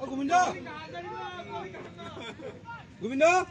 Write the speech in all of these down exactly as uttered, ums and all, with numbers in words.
O Gobindo! Gobindo!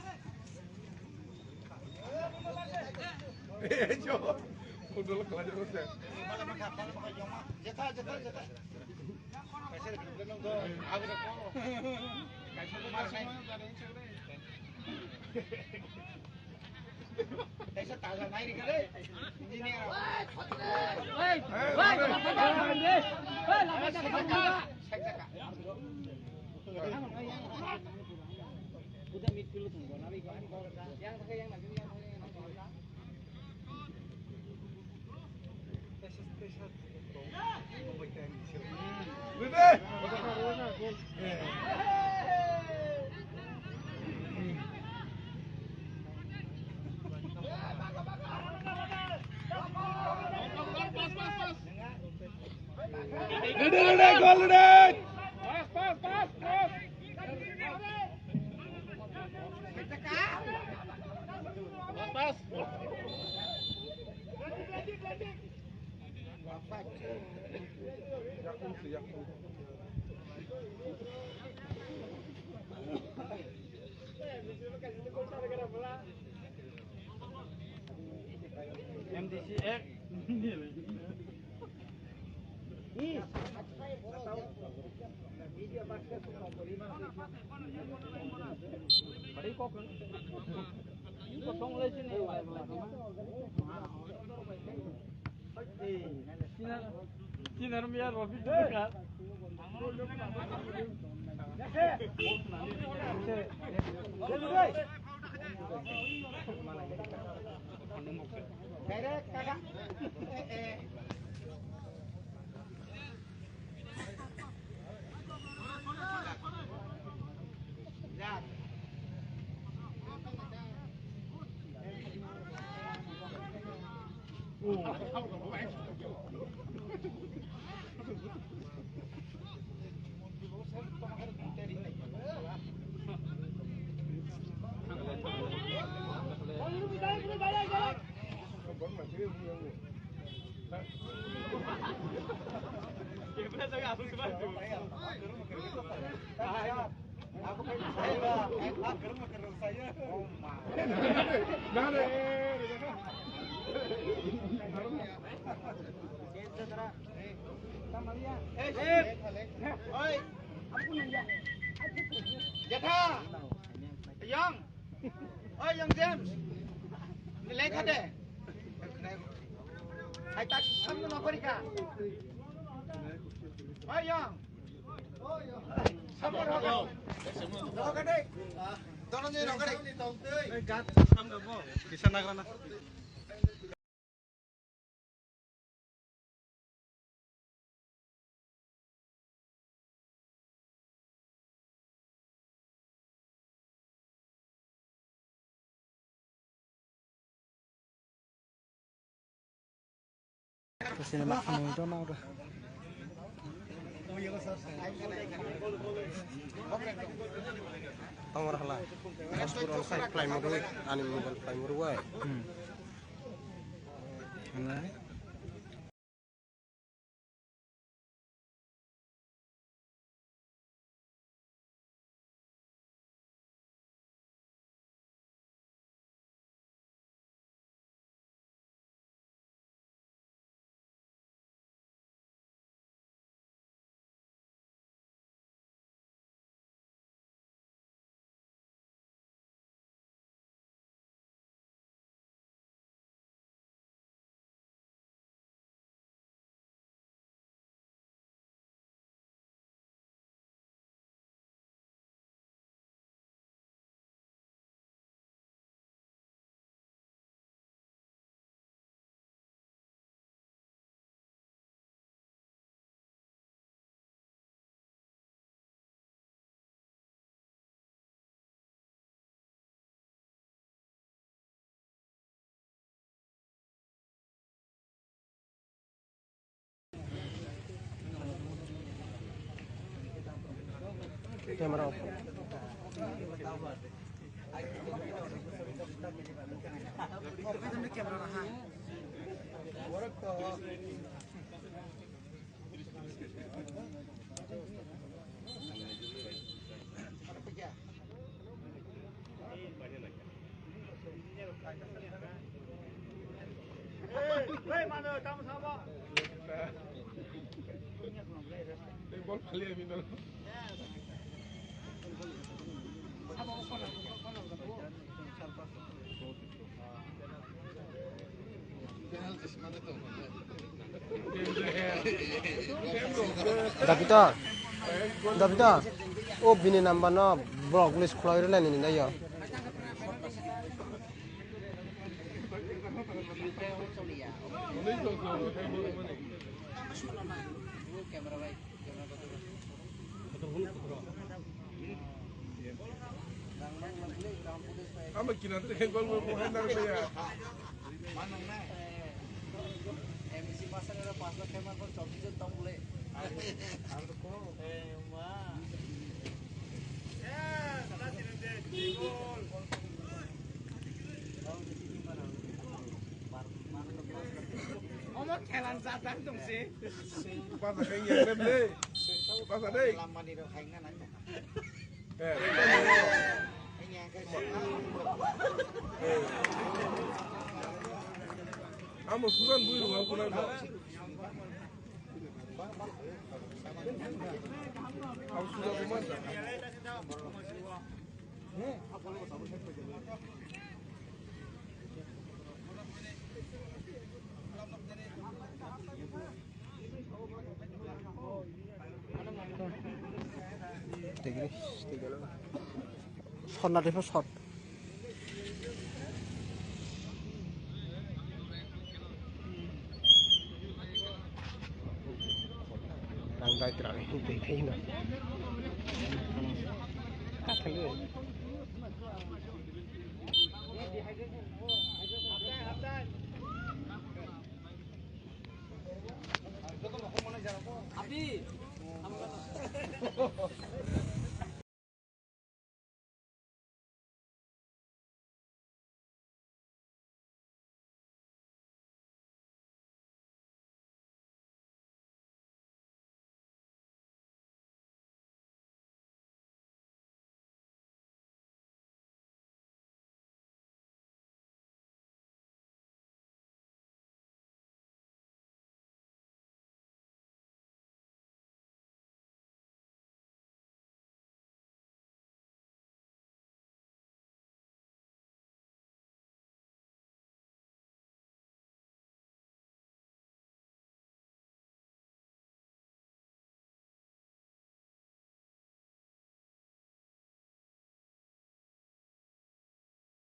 Ready, ready, goal ready. M D C ek. Tinar miya Rafi Dukar. Jetha! Young! Oi, Young James! Lekha de! Hai tak samno nokori ka? Oi, Young! Samno nokori. Nokori. Dono ni nokori. Ei, gat samno bo. Kisa nagrana. Sini mak khamung to nang to. Tongor hala. Passport on sai fly murui, ani mobile fly murui. Hmm. Hala. Camera off. Dapita, dapita. O bini number no block list khulai rwlai nini dai yo. Ama kinatri khe gol gol bo hai nang ya. M C pasang era pas lakh kema ko chobis tong bole. Omo khelan jat jat tong si. Pasa khe yang nem le. Pasa dei. Lamani rok hai na nai. Eh. Amo sudan bui rok kuna ko. Amo sudan bui man. Sonna tepa sot. Rang dai tra ni tei thai na. Ka thang.